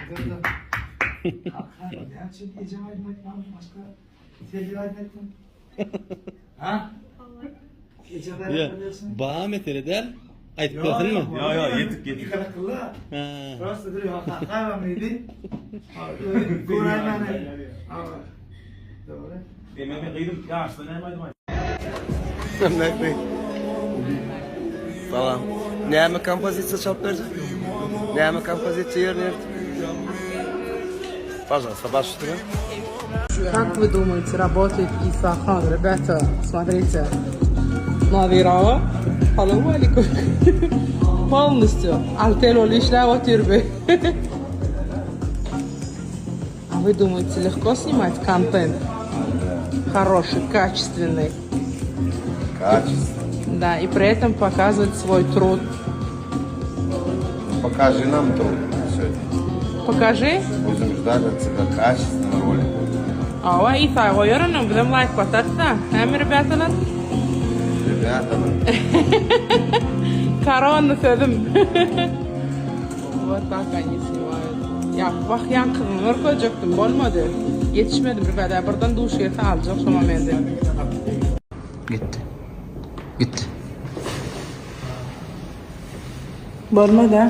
Näme üçin ejem aýdym aýtmady başga? Sen aýdym aýtdyň. Ha? Ejem aýdym aýtsyn. Ba mesele däl. Aýdyp bersinmi? Ýa ýa ýetik ýetik. Gyzykly. Prosta bir kakaýam diýdi. Göräýmäne. Dogry. Dememe gyzym ýaşda näme aýdym aýt. Salam. Näme kompozisiýa çalyp berjek? Näme kompozisiýa ýerine ýetirip? Пожалуйста, baş üstüne. Как вы думаете, работает Исахан? Ребята, смотрите. Nazirawa. Salam aleyküm. Полностью. Altel ol işläp otyr be. А вы думаете, легко снимать контент? Хороший, качественный. Качество. Да, и при этом показывать свой труд. Покажи нам труд сегодня. Покажи. Будем ждать от тебя качественный ролик. Awa, Isa goýaryn, bizem laýk basarys-da. Hä, ребяталар? Ребята, Korona sözüm. Вот так они снимают. Ya bak yan kızım görkezjekdim, bolmady. Ýetişmedim rебята, birden duş gelse aljak şo momenti. Gitdi. Gitdi. Bolmady.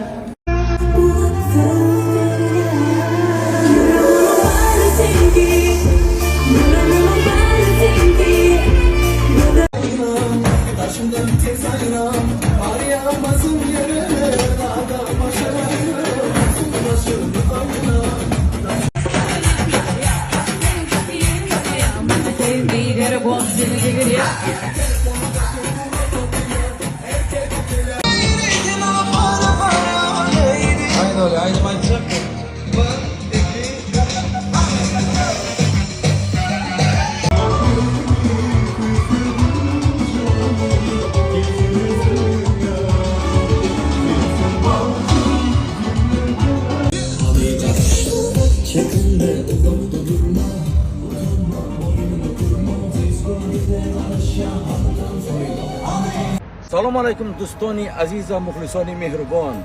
Salom alaykum do'stoni aziz va muxlisoni mehribon.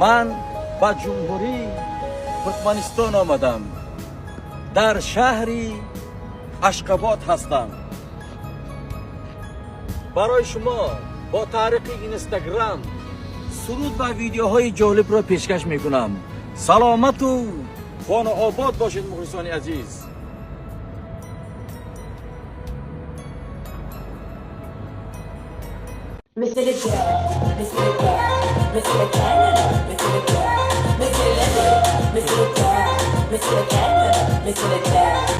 Man ba Jumhuriy Turkmaniston omadam. Dar shahri Ashqabod hastam. Барои шумо бо тариқи Instagram суруд ва видеоҳои ҷолибро пешкаш мекунам. Саломату хонаобод бошед мухлисони азиз. Mesele mesele mesele mesele mesele mesele mesele mesele mesele.